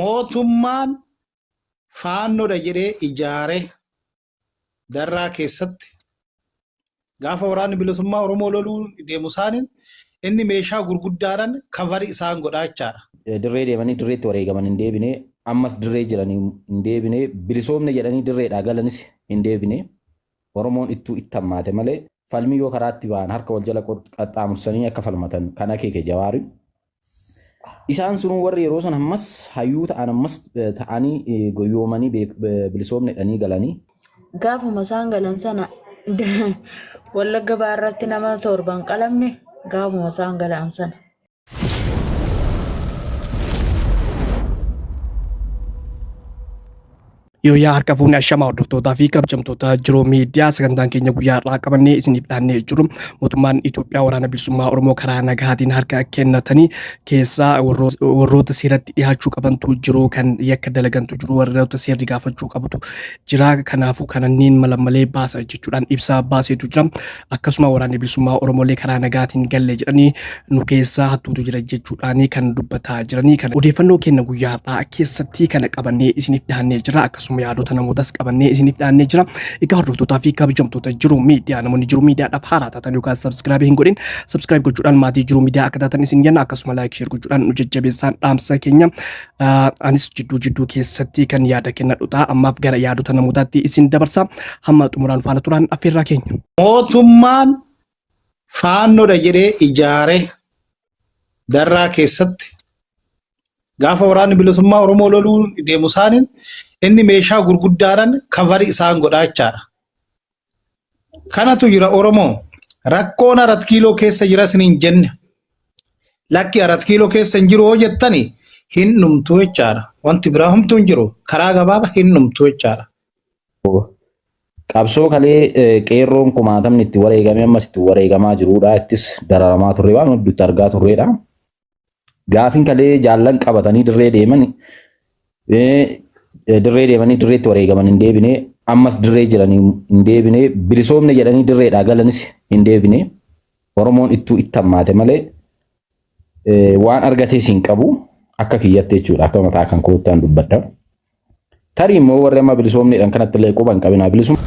Mootummaan faannoodha jedhee ijaare darraa keessatti gaafa waraanni bilisummaa Oromoo loluu deemu isaaniin inni meeshaa gurguddaadhaan kavari isaan godhaa jechaadha. Dirree deemanii dirreetti wareegaman hin deebine, ammas dirree jiranii hin deebine, bilisoomne jedhanii dirreedhaa galanis hin deebine. Oromoon ittuu itti hammaate malee falmii yoo karaatti ba'an harka wal jala qaxxaamursanii akka falmatan kan akeeke Jawaari. Isaan sunuu warri yeroo san ammas hayyuu ta'an ammas ta'anii goyyoomanii bilisoomne jedhanii galanii. Gaafuma isaan galan sana Wallagga Bahaa irratti nama torban qalamne gaafuma isaan galan sana. Yooyyaa harka fuunee ashamaa hordoftootaa fi kabajamtoota jiruu miidiyaa sagantaan keenya guyyaa har'aa qabannee isiniif dhiyaannee jiru mootummaan Itoophiyaa waraana bilisummaa Oromoo karaa nagahaatiin harka kennatanii keessaa warroota seeratti dhiyaachuu qabantu jiru kan yakka dalagantu jiru warroota seerri gaafachuu qabutu jira kanaafuu kananneen malammalee baasa jechuudhaan ibsa baaseetu jira akkasuma waraanni bilisummaa Oromoolee karaa nagaatiin galle jedhanii nu keessa hattuutu jira jechuudhaan kan dubbataa jiranii kana odeeffannoo keenya guyyaa har'aa keessatti kana qabannee isiniif dhiyaannee jira akkasuma yaadota namootas qabannee isiniif dhiyaannee jira egaa hordoftootaa fi kabajamtoota jiru miidiyaa namoonni jiru miidiyaadhaaf haaraa taatan yookaan sabskraabii hin godhin sabskraayib gochuudhaan maatii jiru miidiyaa akka taatan isin jenna akkasuma laayik sheer gochuudhaan nu jajjabeessaan dhaamsa keenya Anis jidduu jidduu keessatti kan yaada kennadhu ta'a. Ammaaf gara yaadota namootaatti isin dabarsa. Hamma xumuraan faana turaan affeerraa keenya. Mootummaan faannoodha jedhee ijaare darraa keessatti gaafa waraanni bilisummaa Oromoo loluu deemu isaaniin inni meeshaa gurguddaadhaan kavari isaan godhaa jechaadha. Kanatu jira Oromoo. Rakkoon Arat Kiiloo keessa jira isiniin jenne. Lakki Arat Kiiloo keessa hin jiru hoo jettani hin dhumtu jechaadha. Wanti biraa homtuu hin jiru. Karaa gabaaba hin dhumtu jechaadha. Qabsoo kalee qeerroon kumaatamni itti wareegamee ammas itti wareegamaa jiruudha. Ittis dararamaa turre waan hedduutti argaa turreedha. Gaafin kalee jaallan qabatanii dirree deeman dirree deemanii dirreetti wareegaman hin deebine ammas dirree jiranii hin deebine bilisoomne jedhanii dirreedhaa galanis hin deebine Oromoon ittuu itti hammaate malee waan argatees hin qabu akka kiyyatti jechuudha akka mataa kan koottaan dubbadha. Tarii immoo warri amma bilisoomneedhaan kanatti illee quba hin qabinaa bilisummaa.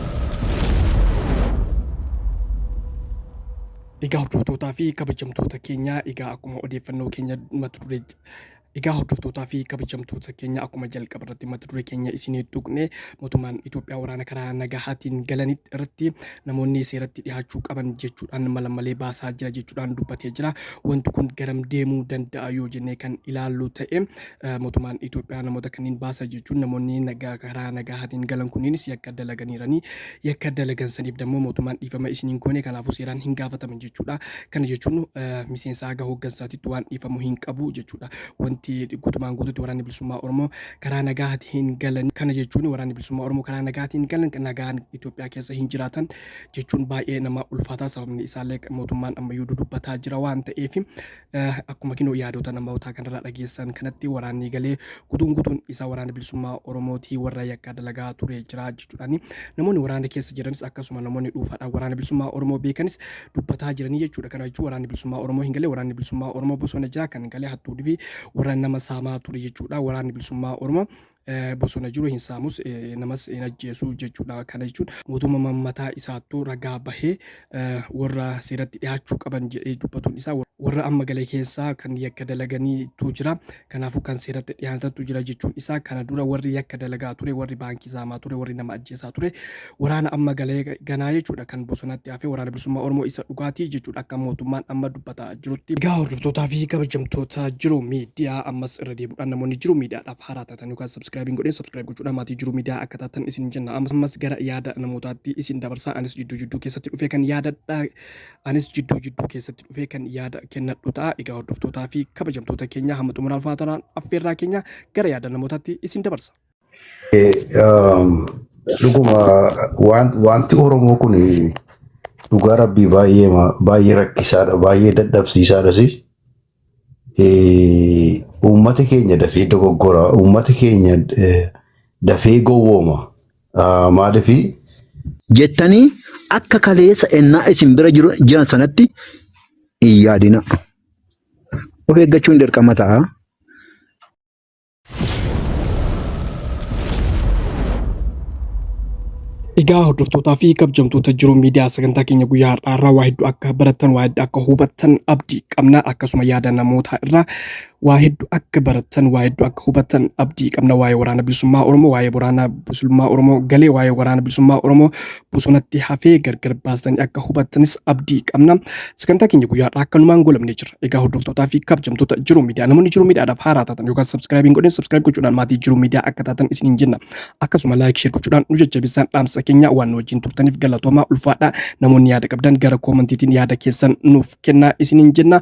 Egaa hordoftootaa fi kabajamtoota keenya egaa akkuma odeeffannoo keenya mata duree Egaa hordoftootaa fi kabajamtoota keenya akkuma jalqaba irratti mata duree keenya isinii tuqne mootummaan Itoophiyaa waraana karaa nagahaatiin galanitti irratti namoonni seeratti dhiyaachuu qaban jechuudhaan mala malee baasaa jira jechuudhaan dubbatee jira. Wanti kun garam deemuu danda'a yoo jennee kan ilaallu ta'e mootummaan Itoophiyaa namoota kanneen baasa jechuun namoonni nagaa karaa nagahaatiin galan kunniinis yakka dalaganiiranii yakka dalagan saniif dammoo mootummaan dhiifama isin hin goone kanaafuu seeraan hin gaafataman jechuudha. Kana jechuun miseensa haga hooggansaatitti waan dhiifamu hin qabu jechuudha. Wanti guutumaan guututti waraanni bilisummaa Oromoo karaa nagahaatiin galan kana jechuun waraanni bilisummaa Oromoo karaa nagahaatiin galan nagaan Itoophiyaa keessa hin jiraatan jechuun baay'ee nama ulfaataa sababni isaallee mootummaan ammayyuu dudubbataa jira waan ta'eef Akkuma kinoo yaadota namootaa kanarraa dhageessan kanatti waraanni galee gutuun gutuun isaa waraana bilisummaa Oromootii warra yakka dalagaa ture jira jechuudhaan namoonni waraana keessa jiranis akkasuma namoonni dhuunfaadhaan waraana bilisummaa Oromoo beekanis dubbataa jiranii jechuudha. Kana jechuun waraanni bilisummaa Oromoo hin galee waraanni bilisummaa Oromoo bosona jira kan galee hattuu fi warra nama saamaa ture jechuudha. Waraanni bilisummaa Oromoo bosona jiru hin saamus namas hin ajjeesu jechuudha. Kana jechuun mootummaa mataa isaattuu ragaa bahee warra seeratti dhiyaachuu qaban jedhee dubbatuun isaa warra amma gale keessaa kan yakka dalaganiitu jira. Kanaafuu kan seeratti dhiyaatantu jira jechuun isaa kana dura warri yakka dalagaa ture, warri baankii saamaa ture, warri nama ajjeesaa ture waraana amma galee ganaa jechuudha kan bosonatti hafe waraana bilisummaa Oromoo isa dhugaatii jechuudha akka mootummaan amma dubbataa jirutti. Egaa hordoftootaa fi kabajamtoota jiru miidiyaa ammas irra deebi'uudhaan namoonni jiru miidiyaadhaaf haaraa taatan yookaan subscribe hin godhin subscribe gochuudhaan maatii jiru miidiyaa akka taatan isin jenna. Ammas gara yaada namootaatti isin dabarsaa anis jidduu jidduu keessatti dhufee kan yaadadha anis jidduu jidduu keessatti dhufee kan yaada kennadhu ta'a. Egaa hordoftootaa fi kabajamtoota keenya hamma xumuraan faatanaan affeerraa keenya gara yaada namootaatti isin dabarsa. Dhuguma wanti Oromoo kun dhugaa rabbii baay'ee baay'ee rakkisaadha baay'ee dadhabsiisaadhas. Uummata keenya dafee dogoggora uummata keenya dafee gowwooma maaliif jettanii akka kaleessa ennaa isin bira jiran sanatti hin yaadina. Of eeggachuun dirqama ta'a. Egaa hordoftootaa fi kabajamtoota Jiruu Miidiyaa, sagantaa keenya guyyaa har'aa irraa waa hedduu akka baratan, waa hedduu akka hubattan abdii qabna. Akkasuma yaada namootaa irraa waa hedduu akka baratan, waa hedduu akka hubattan abdii qabna. Waa'ee Waraana Bilisummaa Oromoo, waa'ee Waraana Bilisummaa Oromoo galee, waa'ee Waraana Bilisummaa Oromoo bosonatti hafee gargar baastanii akka hubattanis abdii qabna. Sagantaa keenya guyyaa har'aa akkanumaan goolabnee jirra. Egaa hordoftootaa fi kabajamtoota Jiruu Miidiyaa, namoonni Jiruu Miidiyaadhaaf haaraa taatan yookaan subscribe hin godhin, subscribe gochuudhaan maatii Jiruu Miidiyaa akka taatan isiniin jenna. Akkasuma like, share gochuudhaan nu jajjabeessaan dhaamsa keenya. Waan nu wajjin turtaniif galatoomaa, ulfaadha. Namoonni yaada qabdan gara commentiitiin yaada keessan nuuf kennaa isiniin jenna.